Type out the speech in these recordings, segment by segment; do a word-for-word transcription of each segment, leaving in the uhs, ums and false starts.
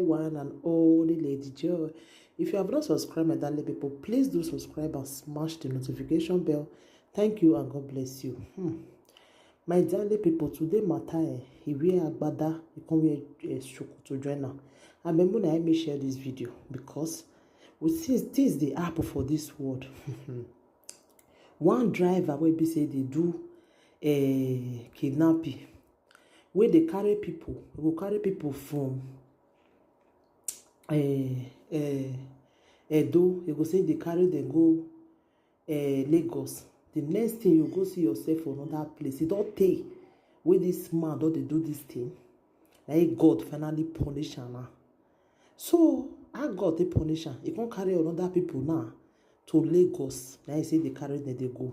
one and only Lady Joy. If you have not subscribed, my darling people, please do subscribe and smash the notification bell. Thank you and God bless you. Hmm. My darling people, today matter, eh, he wear agbada, he come wear, eh, shokoto join am. And make una help me share this video because we see things dey happen for this world. One driver wey be say dey do, eh, kidnapping, wey dey carry people, go carry people from, eh, eh, Edo, you go say dey carry them go, eh, Lagos. The next thing you go see yourself for another place. E don tey wey this man don dey do this thing. Na him God finally punish am now. So how God take punish am? He come carry another people now to Lagos. Na him say dey carry them dey go.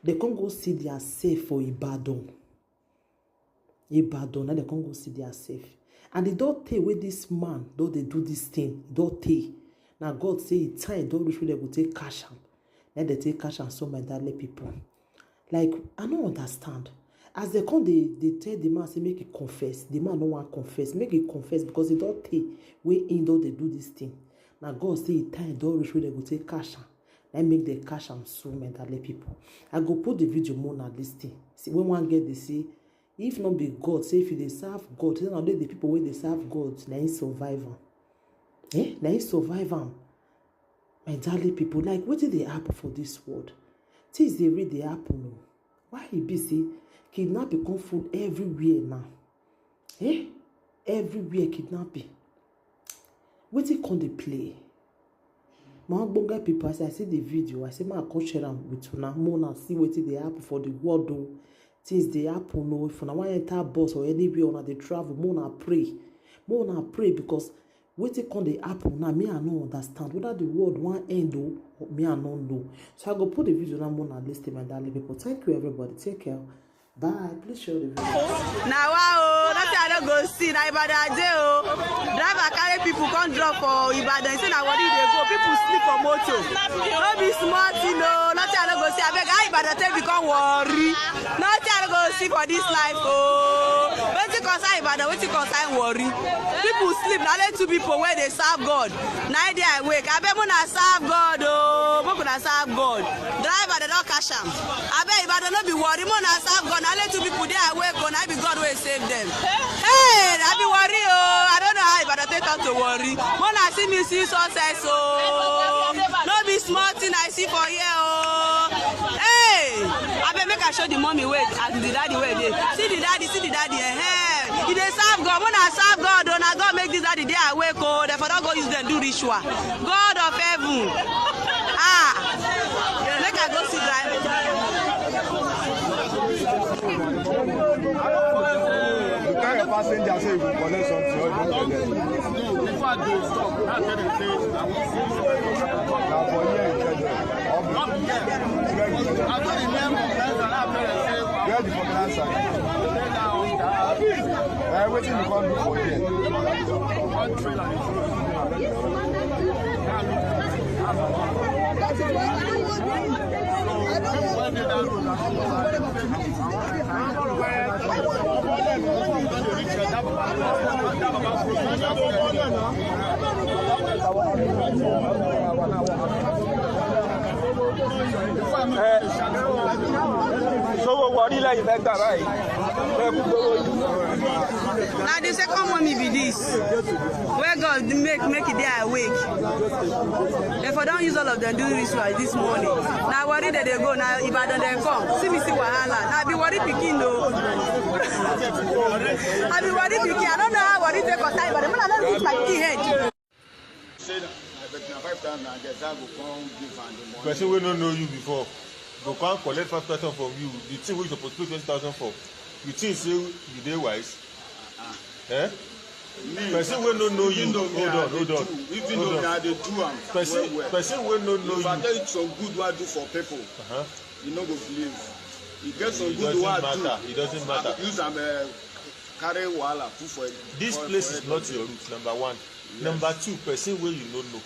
They come go see their self for Ibadan. Ibadan, na dem come go see their self. And e don tey wey this man don dey do this thing, e don tey. Na God say e time don reach wey dem go take catch am. Na dem take catch am so, my darling people. Like, I no understand. As dem come dey, dey tell the man say make he confess, the man no wan confess. Make he confess because e don tey wey he don dey do this thing. Na God say e time don reach wey dem go take catch am. Na im make dem catch am so, my darling people. I go put the video more na this thing. See, when one get dey say, if not be God, say if you dey serve God, say na only the people wey dey serve God, na him survive am. Eh? Na him survive am. My darling people, like, wetin dey happen for this world? Things dey really dey happen o. Why e be say kidnapping come full everywhere now? Eh? Everywhere kidnapping. Wetin come dey play? My ogbonge people, as I see the video, I say make I come share am with una, make una see wetin dey happen for the world o. Things dey happen o. If una wan enter bus or anywhere una dey travel, make una pray. Make una pray because wetin come dey happen now, me I no understand. Whether the world wan end o, me I no know. So I go put the video now, make una listen, my darling people. Thank you, everybody. Take care. Bye. Please share the video. Na wa o, nothing I no go see. Na Ibadan I dey o. Driver carry people come drop for Ibadan. He say na Warri dey go. People sleep for motor. No be small thing o. Nothing I no go see. Abeg, how Ibadan take become Warri? Nothing I no go see for this life o. Wetin concern Ibadan? Wetin concern Warri? People sleep. Na only two people wey dey serve God. Na dey awake. Abeg, make una serve God o. Make una serve God. Driver, dem don catch am. Abeg, Ibadan no be Warri, make una serve God. Na only two people dey awake o, na be God wey save them. Hey, I be Warri o. I don't know how Ibadan take turn to Warri. Make una see me see success o. No be small thing I see for here o. Hey, abeg make I show the mommy wey and the daddy wey dey. See the daddy, see the daddy, eh, eh. E dey serve God, make una serve God o. Na God make this daddy dey awake o. Dem for don go use dem do ritual. God of heaven. Ah, make I go see driver. You tell your passenger say you go collect something, or you don collect? Before I go stop, I tell them say I wan see. Na for here you tell them. Where the organizer? Eh, wetin you come do for here? One trailer. Ṣówó Warri lẹ́yìn fẹ́ gbà báyìí? Ẹ kú gbowó yìí. Na the second mommy be this. Where God make, make e dey awake. Dem for don use all of them do ritual this morning. Na Warri dem dey go, na Ibadan dem come. See me see wahala. Na be Warri pikin o. I be Warri pikin. I don't know how Warri take us time, but I no reach my pikin head. Say na twenty-five thousand naira, I guess I go come give am the money. Person wey no know you before go come collect five thousand from you, the thing wey you suppose pay twenty thousand for. You think say you dey wise? Eh? Me, person wey no know you, even though me, hold I on, dey hold on, do, even hold though on. Me, I dey do am Person, well, well. Person wey no know If I you, tell you some good wey I do for people, uh-huh. You no go believe. E get some It good doesn't wey I do. Matter. It doesn't I matter. Use am, uh, carry wahala put for This for, place for is not everybody. Your root, number one. Yes. Number two, person wey you no know.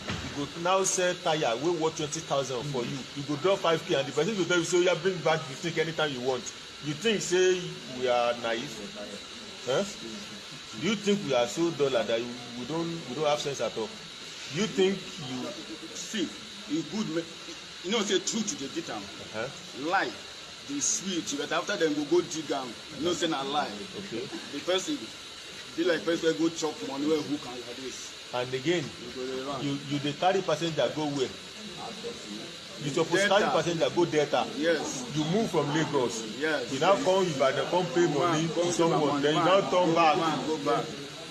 You go now sell tire wey worth twenty thousand for you. You go drop five K and the person go tell you say, "Oya, bring back the thing anytime you want." You think say we are naive? Huh? Do you think we are so dull that we don't we don't have sense at all? Do you think you See, e good make you know say truth dey beat am. uh-huh. Lie dey sweet, but after dem go go dig am, you know say na lie. Okay. The person be like person wey go chop money wey hook am like this. And again, You go dey run. you you dey carry passenger go where? You suppose Delta. Carry passenger go Delta. Yes. You move from Lagos. Yes. You now come Ibadan, come pay money Man, to come someone, pay then you man. Now turn back. Man, go back.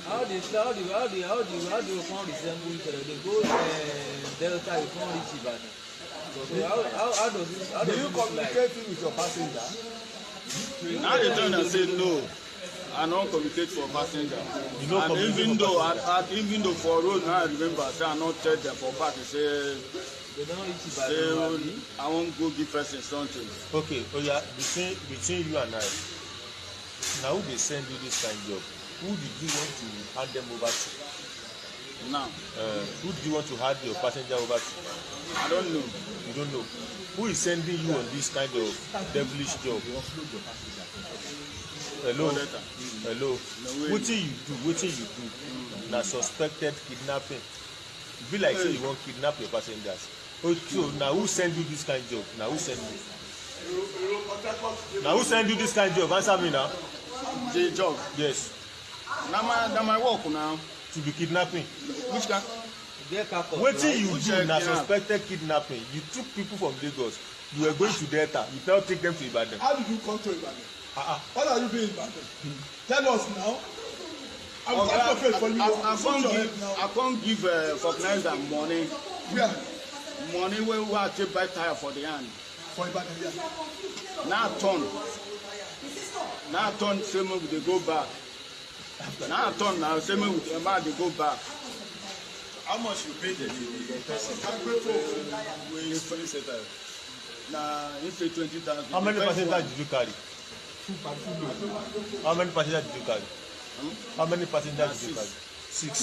How dey how dey how dey how dey how dey come resemble each other? Dey go uh, Delta, you come reach Ibadan. So how how how does this how Do does you this like? Communicate with your passenger? Now they tell am say no, I no communicate for passenger. You no And communicate even for though I, passenger. I even though for road now I remember say I no tell them for back say They don reach say Ibadan abi? I wan go give person something. Okay, oh yeah, between between you and I, now who dey send you this kind job? Who did you want to hand them over to? Now Uh, who do you want to hand your passenger over to? I don't know. You don't know. Who is sending you on this kind of devilish job? Hello? Letter. Hello? No way. Wetin you do? Wetin you do? Na suspected kidnapping. E be like say you wan kidnap your passengers. Oh, so na who send you this kind job? Na who send you? Na who send you this kind job? Answer me now. The job. Yes. Na my na my work now. To be kidnapping. Which kind? Get car for Wetin you Which do na kind? Suspected kidnapping. You took people from Lagos. You were going to Delta. You now take them to Ibadan. How did you come to Ibadan? Ah, ah. What are you doing in Ibadan? Tell us now. I'm Oga, going to face for you. I, I, I Put come your head give now. I come give uh, vulcanizer money. Where? Money wey wey I take buy tire for the hand. For Ibadan, yeah. Now turn. Now turn say make we dey go back. Now turn now say make we dey make I dey go back. How much you pay the the the person wey wey wey set am? Na him say twenty thousand. How many The first passengers one. Did you carry? How many passengers did you carry? How many passengers did you carry? Six.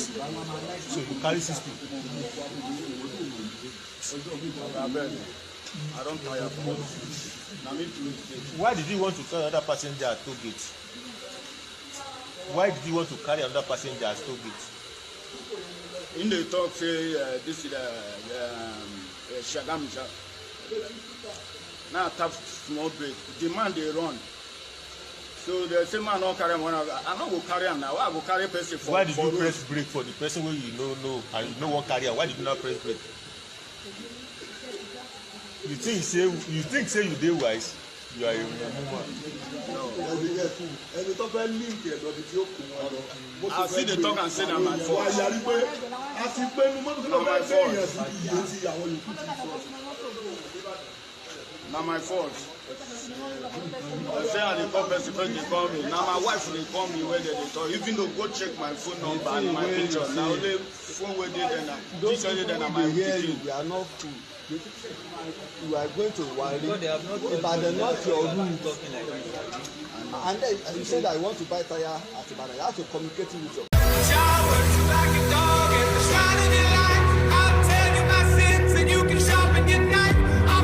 So you carry six people. Abeg, I don tire for all this. Na me do mistake. Why did you want to carry another passenger at toll gate? Why did you want to carry another passenger at toll gate? Him dey talk say uh, this is uh, um, uh, Shagamu sha. Now I tap small brake. The man dey run. So they say man no carry am. I no go carry am now. Why I go carry person for Why did for you road? Press brake for the person wey you no know and you no wan carry am? Why did you not press brake? You think say you think say you dey wise? You are a mumu man. Ẹni yẹn kú. Ẹni tó fẹ́ link ẹ̀ lọ bí tí ó kù wọn lọ. Bó ṣe I still dey fẹ́ talk and say na my gbé fault. Wọ́n yarí pé a ti pé inú mọ́tò tó Na bá my gbé fault. Èèyàn sí iye tí àwọn yòókù ti sọ. Na my fault. I say I dey call person, person dey call me. Na my wife dey call me when dem dey talk. Even though go check my phone number and my picture, na only phone wey dey there na picture dey there na my They hear you, pikin. you are not fool. You are going to Warri. Because they have not Ibadan not your room. Talking like this. And then you say that you want to buy tire at Ibadan. You have to communicate with your